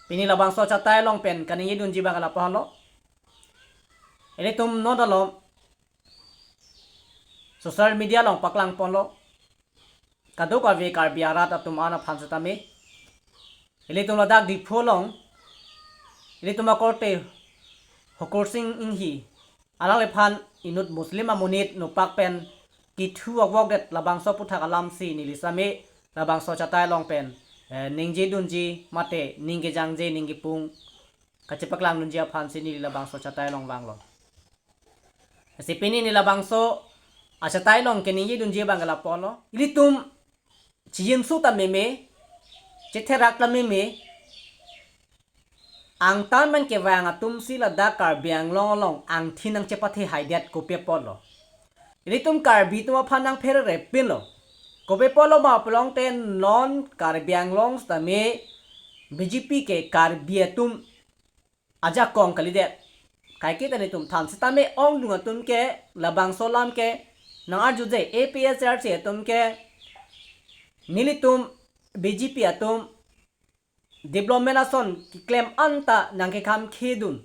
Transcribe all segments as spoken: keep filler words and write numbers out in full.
Pini labangso achatai along pen kaningjedunji abang ke lapu-an lo. Ilitum non along social media along paklangponlo. Kadokave Karbi arat atum an aphan setame, ilitum ladak Diphu along, ilitum akorte Hukursing Enghi, alangliphan inut Muslim amonit nopak pen kithu akvokdet labangso aphuthak alamsi neli setame labangso achatai along pen, eh, ningjedunji mate ning kejangje ning kepung kachepaklangdunji aphansi neli labangso achatai along vanglo. Lasi pini neli labangso achatai along keningjedunji abang ke lapu-an lo. Ilitum chijinso ta meme, chetherak ta meme, angtan pen kevang atumsi ladak Karbi Anglong along angthin nangchepathe haidet kopi apotlo. Ilitum Karbi atum aphan nangpherere pinlo. Kopi apotlo ma pulote non Karbi Anglong setame B J P ke Karbi atum ajakong kalidet. Kaike ta nelitum than setame ongdung atum ke labangso alam ke nang-arjude, A P H L C atum ke nelitum B J P atum development ason keklem anta nangkekhamkhedun.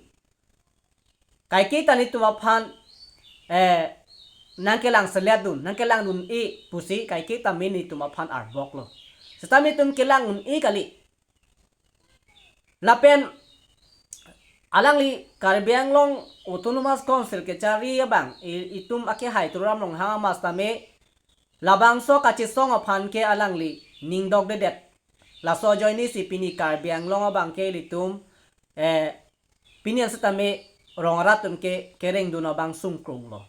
Kaike ta nelitum aphan, eh, nangkelangseletdun, nangkelangdun-e pusi kaike ta nelitum aphan arboklo. Setame itum kelang un-e kali. Lapen alangli Karbi Anglong Autonomous Council kechari abang, i-, itum akehai Tuliram Ronghang ama setame labangso kachesong aphan ke alangli ning dokdedet. Laso ajoinesi pini Karbi Anglong abang ke ilitum, eh, pini an setame rong arat atum ke kerengdun abang sungkrunglo.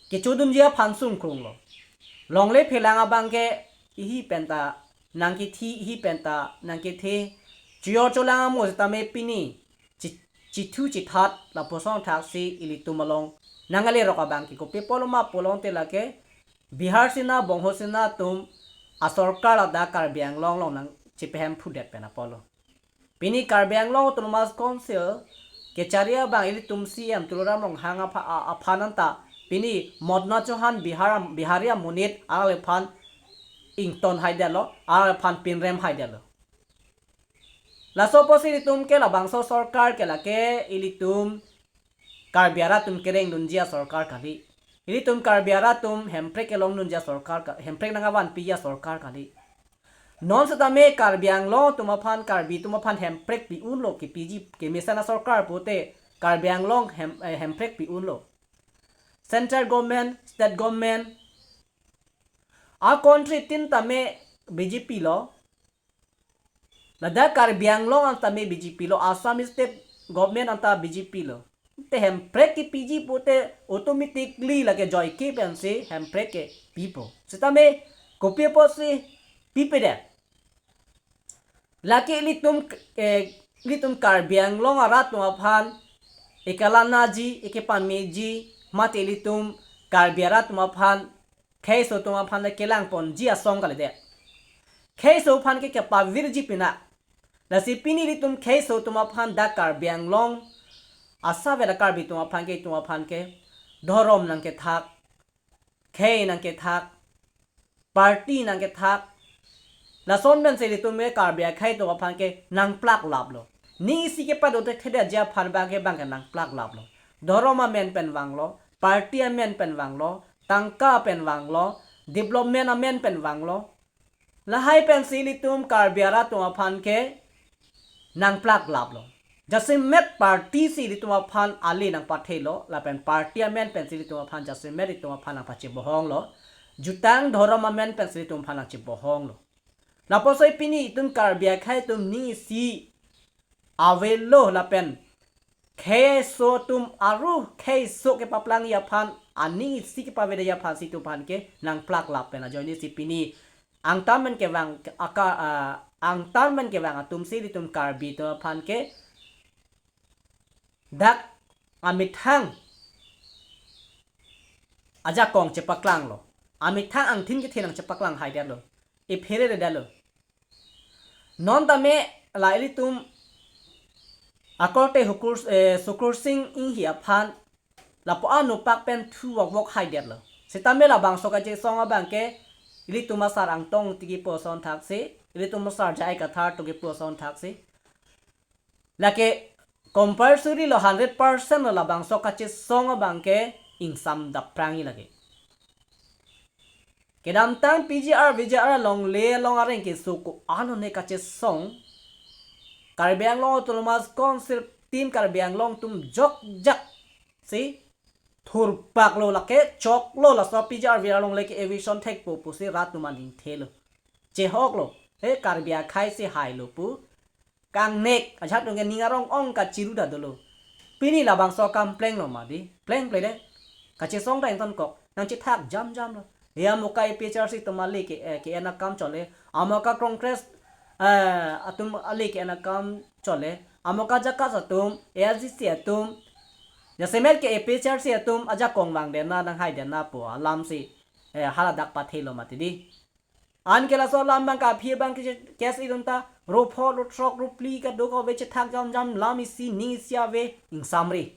Kechodunji aphan sungkrunglo. Longle phelang abang ke ihi penta nangkethi, ihi penta nangkethe. Chojor cholang amo setame pini chi-, chithu chithat lapuson thaksi ilitum along nangkalerok abang ke kopi apotlo ma pulote lake Bihar sena, Bongho sena atum asorkar ladak Karbi Anglong along nangchepahemphudet pen apotlo. Pini Karbi Anglong Autonomous Council kechari abang ilitum C M Tuliram Ronghang apha-, a-, aphan anta pini Modna Chauhan Bihar am-, Bihari amonit alangliphan ington haidetlo, alangliphan pinrem haidetlo. Laso apotsi ilitum ke labangso sorkar ke lake ilitum Karbi arat atum kerengdunji asorkar kali. Ilitum Karbi arat atum hemprek kelongdunji asorkar ka-, hemprek nangkevanpiji asorkar kali. Non setame Karbi Anglong atum aphan, Karbi atum aphan hemprek pi-unlo, kepiji, kemesen asorkar pute Karbi Anglong hem-, eh, hemprek pi-unlo. Central government, state government, a-country tin tame B J P lo. Ladak Karbi Anglong anta me B J P lo, Assam state government anta B J P lo. Te hemprek kepiji pute automatically lake joike pensi hemprek kepipo. Setame kopi apotsi pipedet? Lake ilitum, eh, ilitum Karbi Anglong arat atum aphan ekalanaji, ekepameji, mate ilitum Karbi arat atum aphan kheiso atum aphan le kelangponji asong kalidet. Kheiso aphan ke kepavirji pina. Lasi pini ilitum kheiso atum aphan dak Karbi Anglong asap dak Karbi atum aphan ke, itum aphan ke dhorom nangkethak, khei nangkethak, party nangkethak. Lason pensi ilitum ke Karbi akhei atum aphan ke nangplaklaplo. Ning isi kepadothekthedetji aphan abang ke abang ke nangplaklaplo. Dhorom amen pen vanglo, party amen pen vanglo, tangka pen vanglo, development amen pen vanglo. Lahai pensi ilitum Karbi arat atum aphan ke nangplaklaplo. Jasemet party si ilitum aphan ale nangpathelo, lapen party amen pensi ilitum aphan jasemet ilitum aphan nangpachebohonglo. Jutang dhorom amen pensi ilitum aphan nangchebohonglo. Lapuson pini itum Karbi akhei atum ning isi avelo lapen kheiso atum aru kheiso kepaplangji aphan, aning isi kepavedeji aphansi itum aphan ke nangplaklap pen ajoinesi pini angtan pen kevang aka, ah, angtan pen kevang atumsi ilitum Karbi atum aphan ke dak amethang ajakong chepaklanglo. Amethang angthin kethe nangchepaklang haidetlo. Ephereredetlo. Non tame la ilitum akorte Hukur, eh, Sukursing Enghi aphan lapu-an nopak pen thu akvok haidetlo. Setame labangso kachesong abang ke ilitum asar Angtong Engti kepu ason thaksi ilitum Sar J I Kathar atum kepu ason thaksi. Lake compulsory lo, hundred percent lo, labangso kachesong abangke ingsam daprangji lake. Kedamtang P G R V G R alongle along areng keso ko-an ne kachesong, Karbi Anglong Autonomous Council Team Karbi Anglong atum jokjak si thurpak lo, lake choklo, laso P G R V G R alongle ke eviction thekpo pusi rat atum aning thelo. Chehok lo, he Karbi akhei si hailo pu kangnek, ajat atum ke ning arong ong kachiru ta dolo. Pini labangso akam plenglo ma di, plengple de. Kachesong ta ingtonkok, nangchethak jamjam lo. He amoka A P H L C atum ale ke, eh, ke-en akam chole, amoka Congress, eh, atum ale ke-en akam chole, amoka JACAS atum, A S D C atum, jasemet ke A P H L C atum ajakong vangdetna, nanghai detna pu alam si, eh, haladak pathelo mati di. Anke laso alam abang kaphi abang ke, case idun ta, ro pho, ro throk, ro phli kadokave chethak jamjam, lam isi ning isi ave, ingsamri.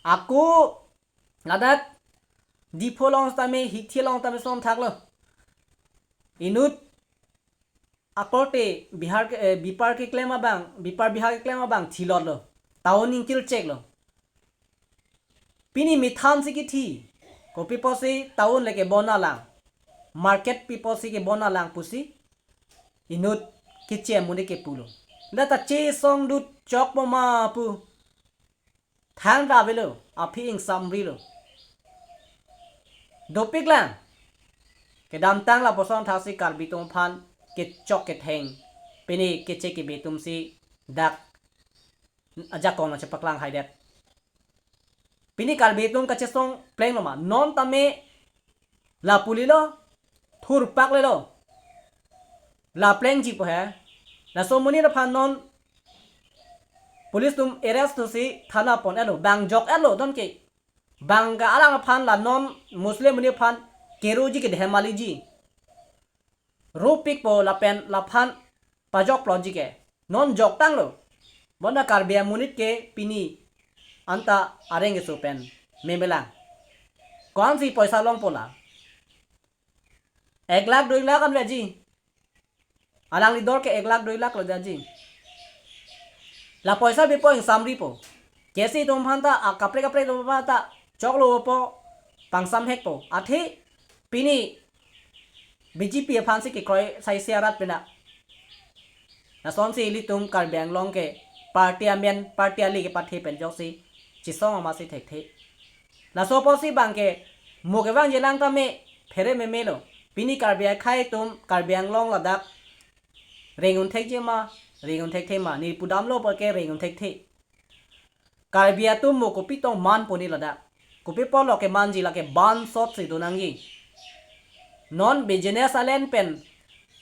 Ako ladak Diphu along tame, Hithi along tame son thaklo. Inut akorte Bihar ke, eh, bipar keklem abang, bipar bihar keklem abang thilotlo. Town ingkil cheklo. Pini methan si kithi. Kopi pusi town le kebon alang, market pi pusi kebon alang pusi inut kechem muni kepulo. Dak ta chesong dut chokpo ma pu thang ta avelo, aphi ingsamrilo. Dopik lang. Kedamtang lapuson thaksi Karbi atum aphan kechok ketheng, pini keche kebe atum si dak ajakong nangchepaklang haidet. Pini Karbi atum kachesong plenglo ma, non tame la puli lo, thurpak lelo, la plengji po he. Laso amonit aphan non police atum arrest thusi thana pon-etlo, bang jok-etlo don ke. Bang ka alang aphan, la non Muslim amonit aphan keroji ke dhemaliji. Ropikpo lapen laphan pajokploji ke. Non joktanglo. Bonta Karbi amonit ke pini anta areng keso pen memelang. Ko-ansi poisa longpo la? Ek lakh, dui lakh an veji. Alangli dor ke ek lakh, dui lakh lo jaji. La poisa bipo, ingsamripo. K C atum aphan ta, a kaprek kaprek atum aphan ta choklopo, pangsamhekpo. Athe pini B J P aphan si kekroi saisi arat pena. Lasonsi ilitum Karbi Anglong ke party amen, party ali kepathe pen ajoksi chesong amatsi thekthe. Laso apotsi bang ke mo kevangji lang tame phere memelo. Pini Karbi akhei atum Karbi Anglong ladak ring un thekji ma, ring un thekthe ma, ne pudamlo apot ke ring un thekthe. Karbi atum mo kopi tong manpo ne ladak? Kopi apotlo kemanji? Lake bansotsi donangji. Non business alen pen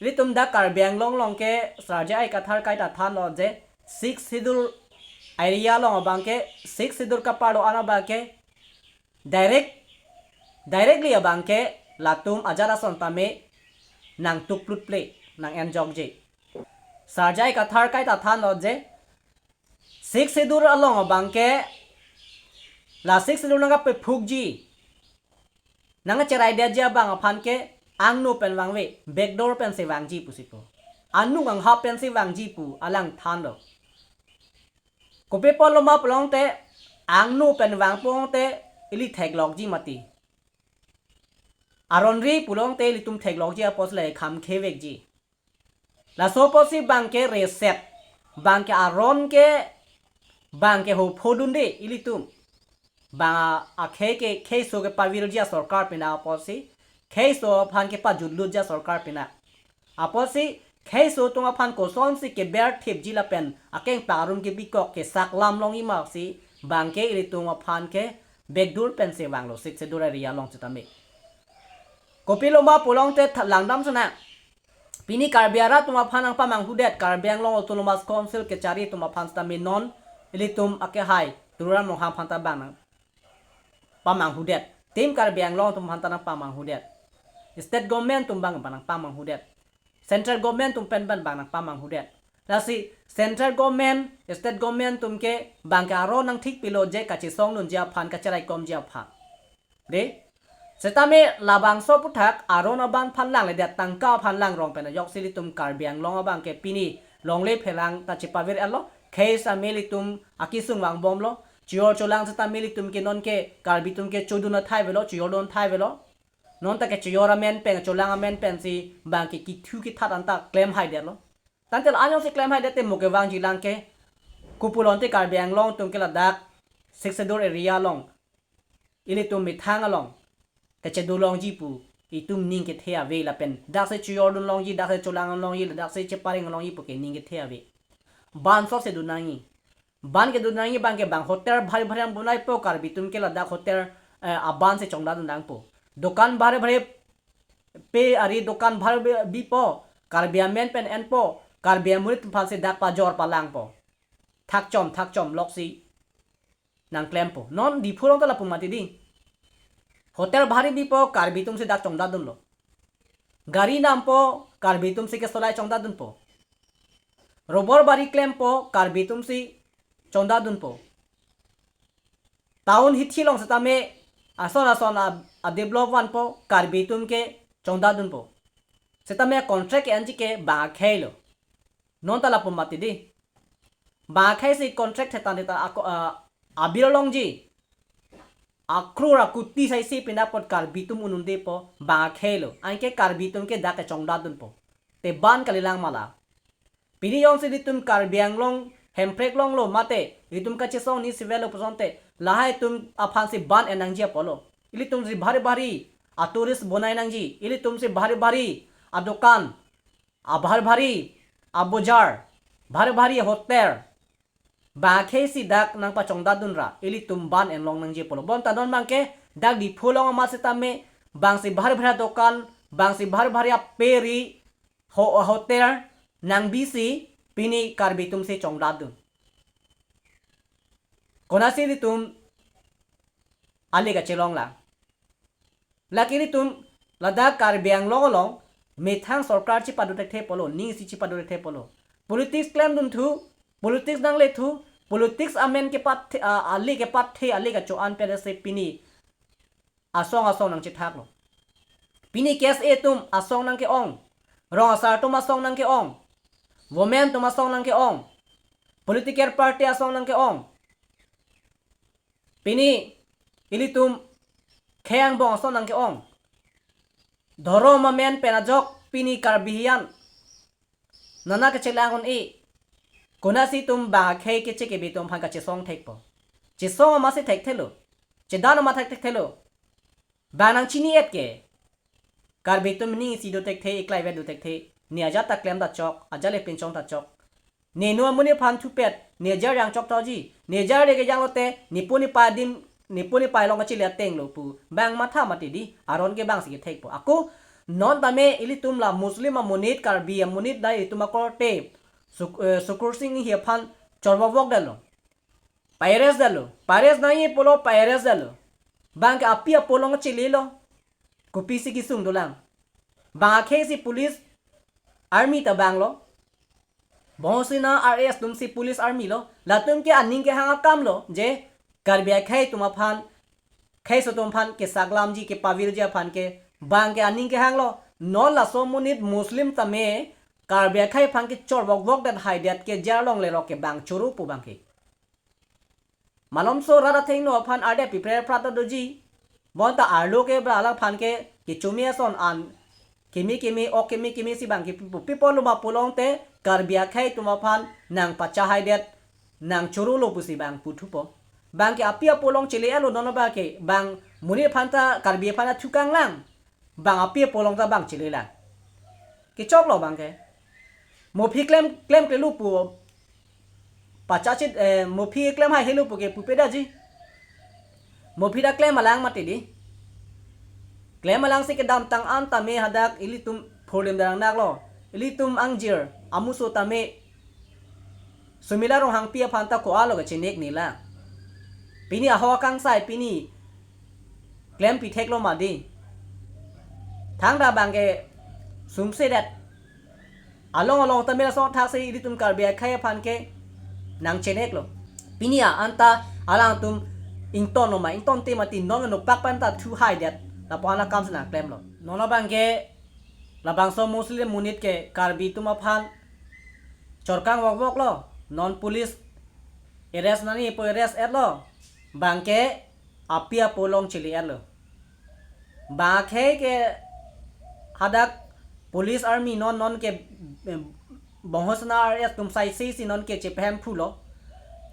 ilitum dak Karbi Anglong along ke Sar J I Kathar kaita thanlo je, Sixth Schedule area along abang ke, Sixth Schedule kaparlo an abang ke direct, directly abang ke latum ajat ason tame nangtuk plutple, nang-enjokji. Sar J I Kathar kaita thanlo je, Sixth Schedule along abang ke, la Sixth Schedule nangkapephukji, nangkacheraidetji abang aphan ke angno pen vangve, backdoor pensi vangji pusi pu. Anung anghap pensi vangji pu alang thanlo. Kopi apotlo ma pulote, angno pen vang pulote ili theklokji mati. Aron ri pulote ilitum theklokji apotsi le khamkhevekji. Laso apotsi bang ke reset, bang ke aron ke, bang ke hophodunde ilitum. Bang a, akhei ke, kheiso kepavirji asorkar pena apotsi, kheiso aphan kepajutlutji asorkar pena. Apotsi kheiso atum aphan kosonsi keber thipji lapen akengpak arum kebikok kesaklam longji masi bang ke ilitum aphan ke backdoor pensi vanglo Sixth Schedule area along sitame. Kopilo ma pulote tha-, langdam sana. Pini Karbi arat atum aphan nangpamanghudet, Karbi Anglong Autonomous Council kechari atum aphan sitame non ilitum akehai Tuliram Ronghang aphan ta bang nangpamanghudet. Team Karbi Anglong atum aphan ta nangpamanghudet. State government atum bang bang nangpamanghudet. Central government atum pen bang bang nangpamanghudet. Lasi central government, state government atum ke bang ke aron nangthikpilo je kachesongdunji aphan, kacheraikomji aphan. De? Setame labangso aphuthak aron aban aphan langledet, tangka aphan langrong pen ajoksi ilitum Karbi Anglong abang ke pini longle pherang ta chepavir-etlo. Khei same ilitum akesung vangbomlo. Chojor cholang setame ilitum ke non ke Karbi atum ke chodun athai avelo, chojordun athai avelo. Non ta ke chojor amen pen, cholang amen pensi bang ke kethu kethat anta klemhaidetlo. Tangte la-an jongsi klemhaidet te mo kevangjilang ke, kopulo ante Karbi Anglong atum ke ladak Sixth Schedule area along, ilitum methang along kachedun longji pu itum ning kethe ave lapen daksi chojordun longji, daksi cholang longji, daksi chepareng longji pu ke ning kethe ave. Ban sose dun nangji. Ban kedun nangji abang ke bang hotel bhari bhari bonaipo, Karbi atum ke ladak hotel, eh, aban si chongdatdun nangpo. Dokan bhari bhari pe ari, dokan bhari bhari bipo, Karbi amen pen enpo, Karbi amonit aphan si dak pajor palangpo. Thakchom thakchom loksi nangklempo. Non Diphu along ta lapu mati dei. Hotel bhari bipo, Karbi atum si dak chongdatdunlo. Gari nampo, Karbi atum si kesolai chongdatdunpo. Rubber bari klempo, Karbi atum si chongdatdunpo. Town hithi along setame ason ason a, a develop vanpo, Karbi atum ke chongdatdunpo. Setame contract ke-enji ke bang akheilo. Non ta lapu mati dei. Bang akhei si contract thetan thetan ako, ah, a-bill longji, a-crore a-koti saisi pina apot Karbi atum un-undepo, bang akheilo. Anke Karbi atum ke dak kachongdatdunpo. Te ban kalilang ma la? Pini jongsi ilitum Karbi Anglong Hemprek longlo mate ilitum kachesong ni civil lo puson te lahai atum aphan si ban en nangji apotlo. Ilitum si bhari bhari a-tourist bonai nangji, ilitum si bhari bhari adokan, a bhari bhari abojar, bhari bhari hotel, bang akhei si dak nangpachongdatdun ra ilitum ban enlong nangji apotlo. Bonta non abang ke dak Diphu along amat setame bang si bhari bhari adokan, bang si bhari bhari ape ri, ho, hotel nangbi si pini Karbi atum si chongdatdun. Konatsi ilitum ale kachelong lang? Lake ilitum ladak Karbi Anglong along methang sorkar chepado thekthe apotlo, ning isi chepado thekthe apotlo. Politics klemdunthu, politics nanglethu, politics amen kepatthe, a, ale kepatthe, ale kacho-an pen si pini asong asong nangchethaklo. Pini K S A atum asong nangke-ong, rong asar atum asong nangke-ong, women atum asong nangke-ong, political party asong nangke-ong. Pini ilitum khei angbong asong nangke-ong. Dhorom amen pen ajok pini Karbi hiyan nana kachelang un-e. Konatsi itum bang akhei keche kebe atum aphan kachesong thekpo? Chesong amat si thekthelo. Chedan amat thek thekthelo. Bang nangchini-et ke, Karbi atum ning isi do thekthe, iklai vet do thekthe, ne ajat ta klem ta chok, ajat le pinchong ta chok. Ne nu amonit aphan thupet, ne ajar yang chok toji, ne ajar le kejang lote, ne pu ne pa adim, ne pu ne pa along kachili ateng lo pu bang matha mati dei, aron ke bang si kethekpo. Ako non tame ilitum la Muslim amonit, Karbi amonit dei, itum akorte Suk-, eh, Sukur Singhi aphan chorvokvokdetlo. Pa-arrest detlo. Pa-arrest nangji pulo, pa-arrest detlo. Bang ke api apo along chililo. Kopisi kesung dolang? Bang akhei si police army ta banglo. Bang si na R S atum si police army lo. Latum ke aning kehang akam lo je Karbi akhei atum aphan, kheiso atum aphan kesaklamji, kepavirji aphan ke bang ke aning kehanglo. Non laso amonit Muslim tame Karbi akhei aphan kechorvokvokdet haidet ke jail along lerok ke bang choro pu bang ke. Malomso rat athengno aphan arde piprepra ta doji. Bonta arlo ke bra alangphan ke kechumi ason an kimi kimi, ok kimi kimi si bang kipu, pi apotlo ma pulote Karbi akhei atum aphan nangpachahaidet, nangchorolo pusi bang puthupo. Bang ke api apo along chili-etlo, non abang ke bang monit aphan ta, Karbi aphan ta thukang lang. Bang api apo along ta bang chili lang. Kechoklo bang ke. Mo aphi klem, klemklelo pu pachachit, eh, mo aphi klem hai helo pu ke pupe daji. Mo aphi ta klem alang mati dei. Klem alang si kedamtang an tame hadak ilitum phurlim darang naklo. Ilitum angjir amuso tame Sumila Ronghangpi aphan ta ko-an lo kachenek nila. Pini ahok akangsai pini klempi theklo ma dei. Thangta bang ke sumsedet. Along along ta mela song thak si ilitum Karbi akhei aphan ke nangcheneklo. Pini a-anta alangtum ingtonlo ma, ingtonte mati non nopak pen ta thuhaidet. Lapu-an akam si nangklemlo. Non abangke labangso Muslim monit ke Karbi atum aphan chorkang wokbok lo. Non police arrest nangji pu arrest etlo. Bangke api apo along chili etlo. Bang akhei ke hadak police army non non ke, eh, bongho sena arrest atum saisi si non ke chepahemphu lo.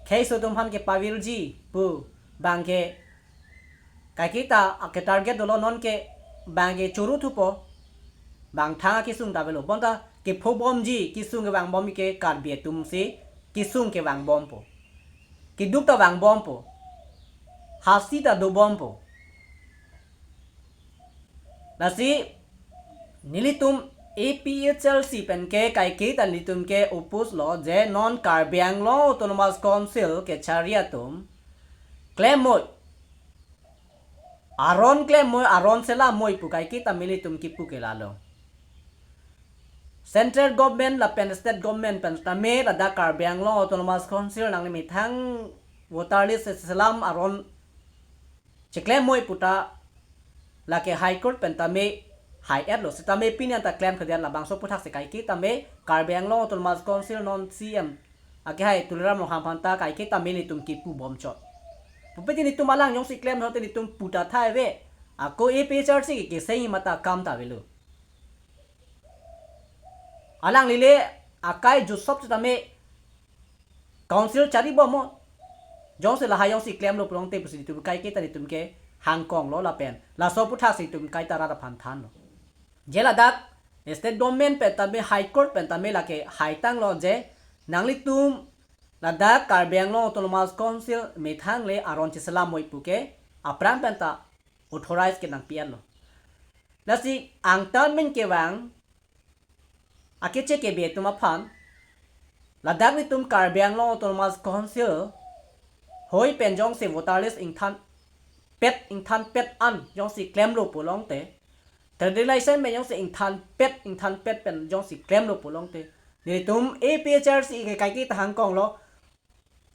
Kheiso atum aphan ke pavirji pu bangke kaiketa ake target dolo non ke bangke churu thupo. Bang thang akesung ta avelo. Bonta kepho bomji kesung kevangbom ke Karbi atum si kesung kevangbompo. Keduk ta vangbompo. Hasi ta dobompo. Lasi nelitum A P H L C pen ke kaiketa nelitum ke oppose lo je non Karbi Anglong Autonomous Council kechari atum klemmoi. Aron klemmoi, aron selamoi pu kaiketa nelitum kipu ke lalo. Central government lapen state government pen tame ladak Karbi Anglong Autonomous Council nangli methang voter list selam aron chiklemmoi puta lake High Court pen tame hai-etlo, sitame pini anta klem kedian labangso aphuthak si kaiketa me Karbi Anglong Autonomous Council non C M akehai Tuliram Ronghang aphan ta kaiketa me nelitum kipu bomchot. Pupe tini nelitum alang jongsi klem hote nelitum puta thai ave. Ako A P H L C ke keseng mata akam ta avelo. Alangli le akai jusop sitame council chari bomnon. Jongsi lahai jongsi klemlo pulote pusi nelitum kaiketa nelitum ke hangkong lo lapen laso aphuthak si nelitum kaita rat aphan thanlo. Je ladak state government pen tame High Court pen tame lake haitanglo je nanglitum ladak Karbi Anglong Autonomous Council methang le aron chiselamoi pu ke aphrang pen ta authorize ke nangpi-etlo. Lasi angtan men kevang akeche kebe atum aphan ladak nelitum Karbi Anglong Autonomous Council hoi pen jongsi voter list ingthan pet ingthan pet an jongsi klemlo pulote, trade license pen jongsi ingthan pet ingthan pet pen jongsi klemlo pulote, nelitum A P H L C ke kaiketa hangkong lo.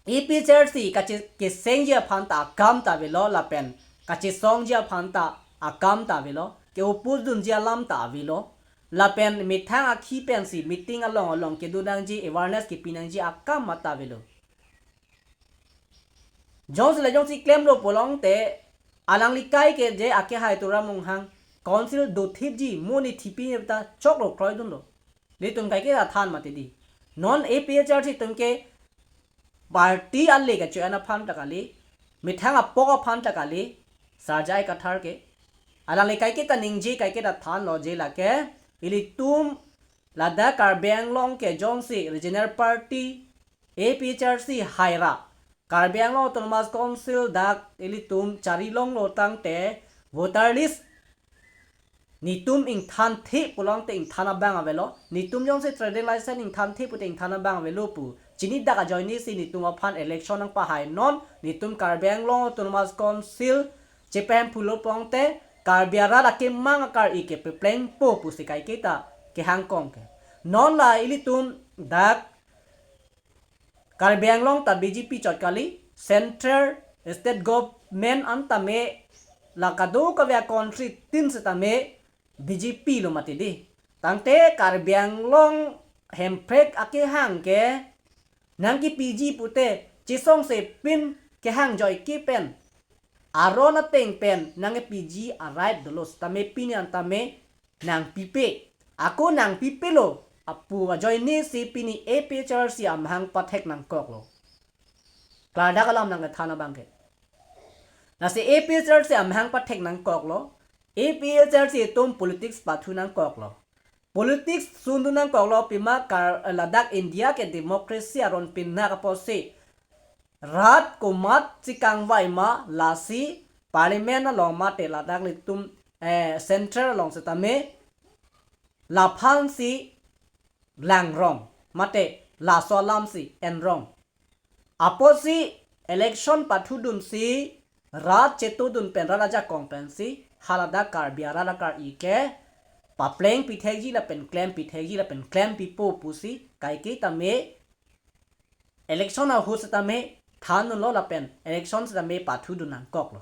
A P H L C kache kesengji aphan ta akam ta avelo lapen kachesongji aphan ta akam ta avelo, ke-oppose dunji alam ta avelo. Lapen methang akhi pensi meeting along along kedodangji, awareness kepi nangji akam mata avelo. Jongsi la jongsi klemlo pulote alangli kai ke je akehai Tuliram Ronghang council dothipji monit thipi ta choklo kroidunlo. Nelitum kaiketa than mati di. Non A P H L C atum ke party ale kacho-an aphan ta kali, methang apok aphan ta kali, Sir J I Kathar ke. Alangli kaiketa ningje kaiketa thanlo je lake ilitum ladak Karbi Anglong ke jongsi regional party A P H L C haira Karbi Anglong Autonomous Council dak ilitum chari longlo tangte voter list nelitum ingthanthe pulote ingthan abang avelo. Nelitum jongsi trading license ingthanthe pute ingthan abang avelo pu chinidak ajoine si nelitum aphan election nangpahainon, nelitum Karbi Anglong Autonomous Council chepahemphulo pulote Karbi arat akemang akar-i ke peplengpo pusi kaiketa kehangkong ke. Non la ilitum dak Karbi Anglong ta B J P chot kali, central state government an tame la kadokave a-country tin setame B J P lo mati di. Tangte Karbi Anglong Hemprek akehang ke nangkepiji pute chesongse pin kehang joike pen aron ateng pen nangkepiji a-right dolo setame pini an tame nangpipe. Ako nangpipelo apu ajoine si pini A P H L C amahang pathek nangkoklo. Klardak alam nangkethan abang ke. Lasi A P H L C amahang pathek nangkoklo. A P H L C atum politics pathu nangkoklo. Politics sundun nangkoklo pima kar ladak India ke democracy aron pinnak apotsi rat komatsi kangvai ma lasi parliament along mate ladak ilitum, eh, central along setame laphansi langrong mate laso alamsi enrong. Apotsi election pathudunsi rat chetudun pen rat ajakong pensi haladak Karbi arat akar-i ke paplengpi thekji lapen klempi thekji lapen klempipo pusi kaiketa me election ahut setame thandunlo lapen election setame pathudun nangkoklo.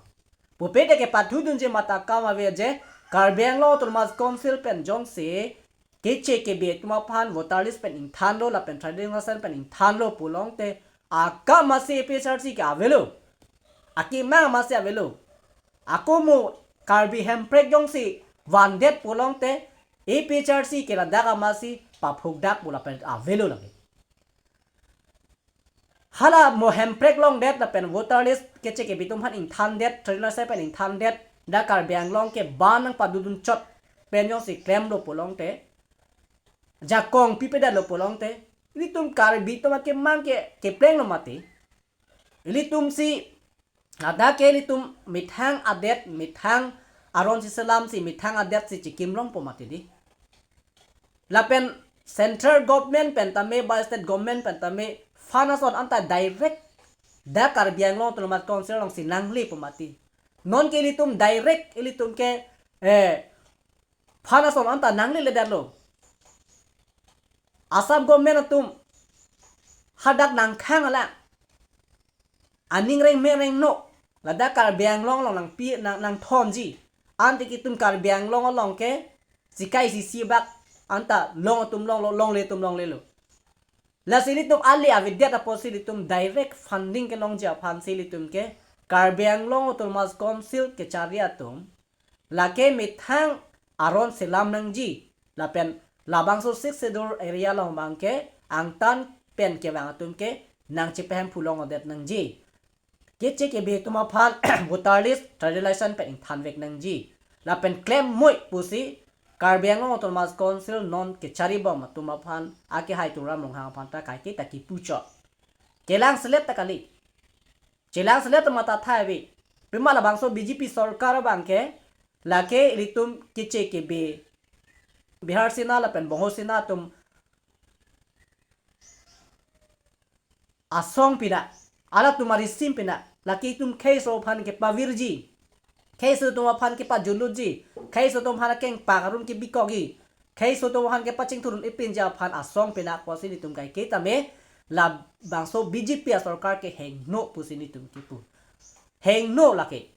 Pupe te kepathudunji mate akam ave je, Karbi Anglong Autonomous Council pen jongsi keche kebe atum aphan voter list pen ingthanlo lapen trading license pen ingthanlo pulote, akam amatsi A P H L C ke avelo. Akemang amatsi avelo. Ako mo Karbi Hemprek jongsi vandet pulote, A P H L C ke ladak amatsi paphukdak pu lapen avelo lake. Hala mo Hemprek longdet lapen voter list keche kebe atum aphan ingthandet, trading license pen ingthandet, dak Karbi Anglong ke ban nangpadodun chot pen jongsi klemlo pulote, jakong pipedetlo pulote, ilitum Karbi atum akemang ke keplenglo mati. Ilitum si, ladak ke ilitum methang adet, methang aron si selam si, methang adet si chikimlongpo mati di. Lapen central government pen tame ba state government pen tame fund ason anta direct dak Karbi Anglong Autonomous Council alongsi nanglepo mati. Non ke ilitum direct ilitum ke, eh, fund ason anta nangleledetlo. Assam government atum hadak nangkhang alang, aning rengme rengno, ladak Karbi Anglong along nangpi, nang, nangthonji. Ante ke itum Karbi Anglong along ke sikai sisi bak anta long atum longlo, longle atum longlelo. Lasi ilitum ale avedet apotsi ilitum direct funding kelongji aphansi ilitum ke Karbi Anglong Autonomous Council kechari atum lake methang aron selam nangji lapen labangso Sixth Schedule area along abangke angtan pen kevang atum ke nangchepahemphu longodet nangji. Keche kebe atum aphan voter list, trading license pen ingthanvek nangji. Lapen klem moi pusi Karbi Anglong Autonomous Council non kechari bom atum aphan, akehai Tuliram Ronghang aphan ta kaiketa kipuchot. Kelang selet ta kali. Chelang selet ta mate thai ave. Pima labangso B J P sorkar abangke lake ilitum keche kebe Bihar Sena lapen Bongo Sena atum asong pina, halatum arisim pina, lake itum kheiso aphan kepavirji, kheiso atum aphan kepajulutji, kheiso atum aphan akeng pakarun kebikokji, kheiso atum aphan kepachingthurun ipinji aphan asong pina apotsi ilitum kaiketa me labangso B J P asorkar ke hingno pusi ilitum kipu. Hingno lake.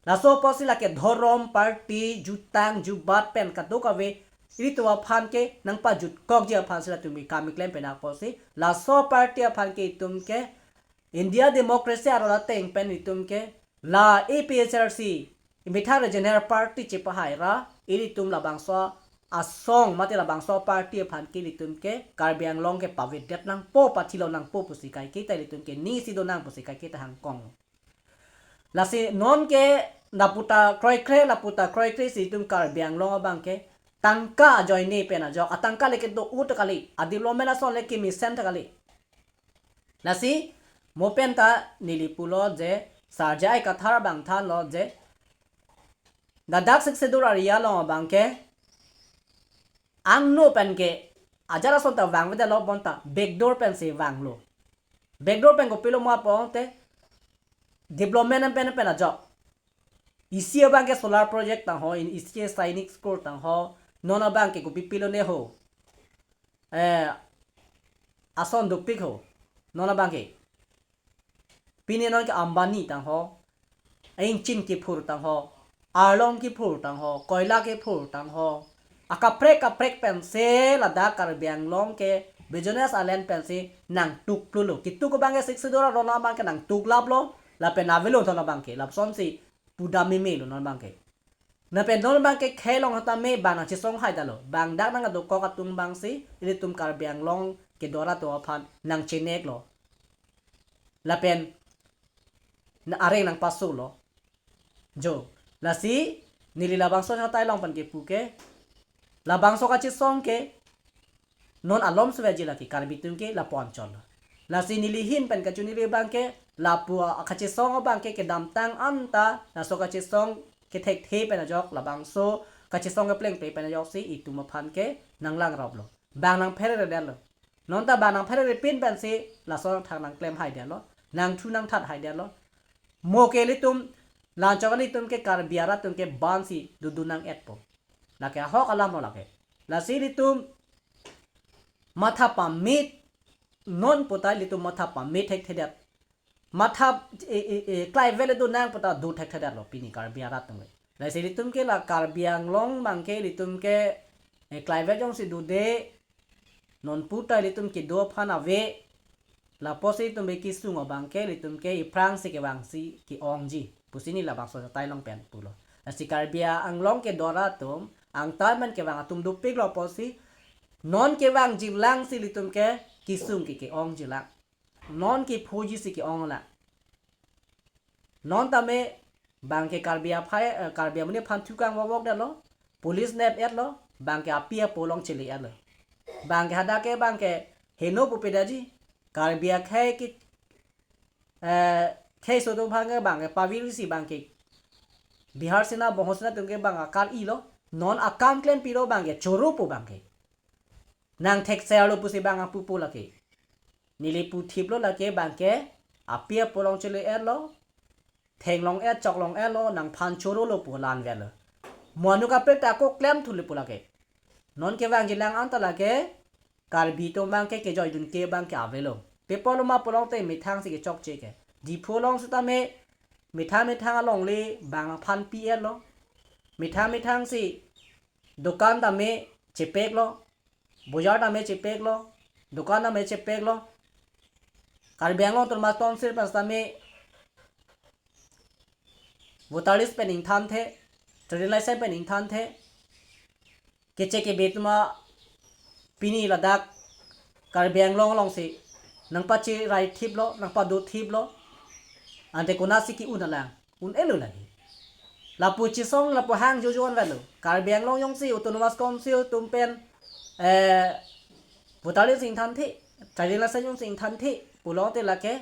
Laso apotsi lake dhorom, party, jutang, jubat pen kadokave ilitum aphan ke nangpajutkokji aphansi latum ke kam keklem pina apotsi, laso party aphan ke itum ke India democracy aron ateng pen itum ke la A P H L C, Methang Regional Party chepahai ra, ilitum labangso asong mate labangso party aphan ke ilitum ke Karbi Anglong ke pavedet nangpo, pathilo nangpo pusi kaiketa ilitum ke nisi do nang pusi kaiketa hangkong. Lasi non ke lapu ta kroikre, lapu ta kroikre si itum Karbi Anglong abangke tangka ajoine pen ajok, atangka le kedo-o ta kali, adevelopment ason le kemesen ta kali. Lasi mo pen ta neli pulo je, Sar J I Kathar abang thanlo je, ladak Sixth Schedule area along abangke angno pen ke ajat ason ta vangvedetlo, bonta backdoor pensi vanglo. Backdoor pen kopilo ma pulote, development pen pen ajok. Isi abangke solar project tangho, in isi Sainik School tangho, non abangke kopi pilo ne ho. Eh, ason dopik ho, non abangke. Pini non ke Ambani tangho, ingchin kephur tangho, arlong kephur tangho, koila kephur tangho. Akaprek kaprek pensi ladak Karbi Anglong ke business island pensi nangtukplulo. Kitu ke abangke Sixth Schedule aron abangke nangtuklaplo, lapen avelo thon abangke, lapusonsi pudam memelo non abangke. Lapen non abangke khei along tame bang nangchesong haidetlo. Bang dak nangkadokok atum abangsi ilitum Karbi Anglong kedora atum aphan nangcheneklo. Lapen na areng nangpasulo. Jo, lasi neli labangso chatai along pen kepu ke, labangso kachesong ke non alom suveji lake Karbi atum ke lapu anchot. Lasi neli ahin pen kachiningri abangke, lapu a-, kachesong abangke kedamtang anta laso kachesong kethekthe pen ajok, labangso kachesong keplengple pen ajoksi itum aphan ke nanglang raplo. Bang nangpherere detlo. Non ta bang nangpherere pin pensi laso thang nangklem haidetlo, nangthu nangthat haidetlo. Mo ke ilitum, la-anchot ilitum ke Karbi arat atum ke bansi dodun nang-etpo. Lake ahok alamlo lake. Lasi ilitum matha pamit, non puta ilitum matha pamit thekthedet. matha, e, e, e, klaivet le do nang pu ta do thekthedetlo pini Karbi arat atum le. Lasi ilitum ke la Karbi Anglong abang ke ilitum ke, e, klaivet jongsi do de, non pu ta ilitum kedo aphan ave, lapusi ilitum ke kesung abang ke ilitum ke iphrangsi kevangsi ke-ongji pusi neli labangso atai along pen pulo. Lasi Karbi Anglong kedo arat atum angtan pen kevang atum dopiklo pusi non kevangji alangsi ilitum ke kesung ke ke-ongji lang. Non kephoji si ke-ong lang. Non tame abang ke Karbi aphai, eh, Karbi amonit aphan thu kangvokvokdetlo, police nep-etlo, abang ke api apo along chele-etlo. Abang ke hadak ke abang ke heno pupedaji, Karbi akhei ke, eh, kheiso atum aphan ke abang ke pavirsi abang ke Bihar Sena, Bongso Sena atum ke abang akar-ilo, non akam klempilo abang ke choro pu abang ke. Nang thekserlo pusi abang apupo lake. Neli puthiplo lake abang ke api apo along chele-etlo. Theklong-et, choklong-etlo, nangphan chorolo pu la-an avelo. Mo anut kaprek ta ako klemthulo pu lake. Non kevangji lang anta lake Karbi atum abang ke kejoidun ke abang ke avelo. Pi apotlo ma pulote methang si kechokche ke. Diphu along sitame methang methang alongle abang aphan pi-etlo. Methang methang si dokan tame chepeklo, bojar tame chepeklo, dokan tame chepeklo. Karbi Anglong Autonomous Council pen sitame voter list pen ingthanthe, trading license pen ingthanthe. Keche kebe atum a pini ladak Karbi Anglong alongsi nangpacherai thiplo, nangpado thiplo. Ante konatsi ke-un alang, un-elo lagi. Lapu chesong lapu hang jojo-an avelo. Karbi Anglong jongsi Autonomous Council atum pen, eh, voter list ingthanthe, trading license jongsi ingthanthe pulote lake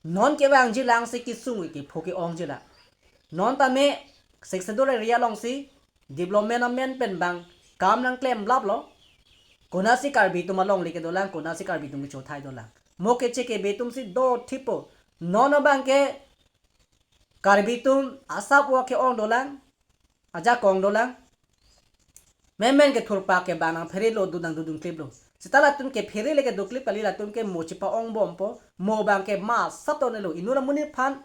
non kevangji alangsi kesung kepho ke-ongji lang. Non tame Sixth Schedule area alongsi development amen pen abang kam nangklemlaplo. Konatsi Karbi atum alongle kedolang, konatsi Karbi atum kechothai dolang. Mo keche kebe atum si do thipo. Non abang ke Karbi atum asap wa ke-ong dolang, ajakong dolang. Memen kethurpak ke abang nangpherelo, do nangdodun kliplo. Seta latum ke phere le kedo klip kali, latum ke mo chepa-ongbompo, mo abang ke ma asap to nelo, inut amonit aphan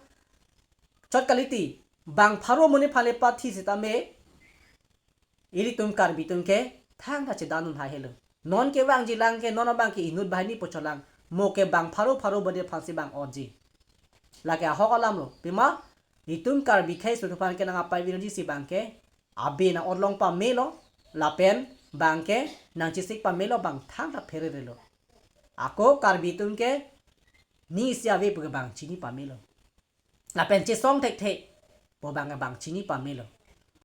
chot kalite, bang pharo amonit aphan le pathi sitame ilitum Karbi atum ke thangta chedandun haihelo. Non kevangji lang ke non abang ke inut banghini pu cholang, mo ke bang pharo pharo amonit aphansi bang onji. Lake ahok alamlo. Pima itum Karbi kheiso atum aphan ke nang apaivirji si abang ke abe nang-otlong pamelo, lapen abang ke nangchesik pamelo, bang thangta phererelo. Ako Karbi atum ke ning isi ave pu ke bang chini pamelo. Lapen chesong thekthe pu abang ke bang chini pamelo.